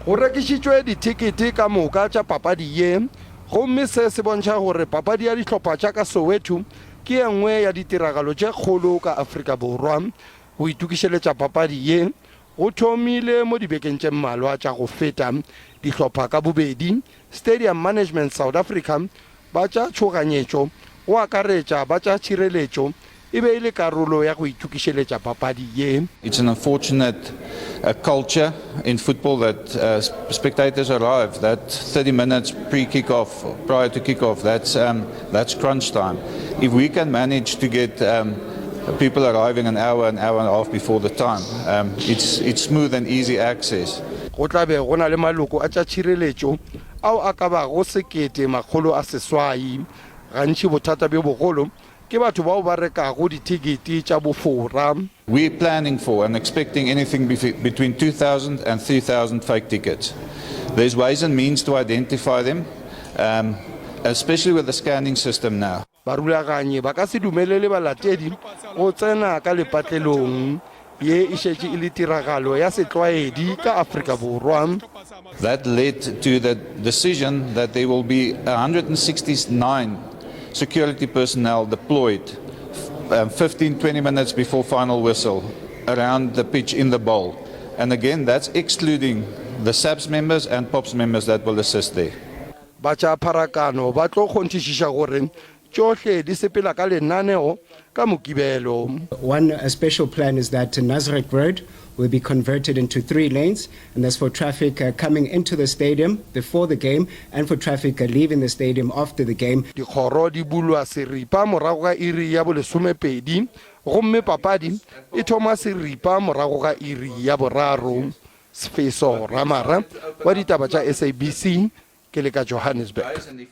Go rekišitšwe dithekete ka moka tša papadi ye, gomme se se bontšha gore papadi ya dihlopha tša ka Soweto ke ye nngwe ya ditiragalo tše kgolo ka Afrika Borwa. Go itokišeletša papadi ye go thomile mo dibekeng tše mmalwa tša go feta. Dihlopha ka bobedi, Stadium Management South Africa, ba tša tšhoganyetšo, go akaretša ba tša tšhireletšo, e be e le karolo ya go itokišeletša papadi ye. It's an unfortunate culture in football that spectators arrive that 30 minutes pre-kick off, prior to kick off, that's, um, that's crunch time. If we can manage to get um, people arriving an hour, an hour and a half before the time, um, it's, it's smooth and easy access. Go tla be go na le maloko a tša tšhireletšo ao a ka bago 1800. Gantši bothata bjo bogolo ke batho bao ba rekago dithekete tša bofora. We're planning for and expecting anything between 2,000 and 3,000 fake tickets. There's ways and means to identify them, um, especially with the scanning system now. Barulaganyi ba ka se dumelele balatedi go tsena ka lepatlelong. Ye e šetše e le tiragalo ya setlwaedi ka Afrika Borwa. That led to the decision that there will be 169 security personnel deployed um, 15, 20 minutes before final whistle around the pitch in the bowl. And again, that's excluding the SAPS members and POPS members that will assist there. Ba tša pharakano ba tlo kgonthišiša gore Tšohle di sepela ka lenaneo ka Mokibelo. One a special plan is that Nasrec Road will be converted into three lanes, and that's for traffic uh, coming into the stadium before the game and for traffic uh, leaving the stadium after the game. Dikgoro di bulwa seripa morago ga iri ya bolesomepedi gomme papadi e thoma seripa morago ga iri ya boraro. Sefeso Ramara wa ditaba tša SABC ke le ka Johannesburg.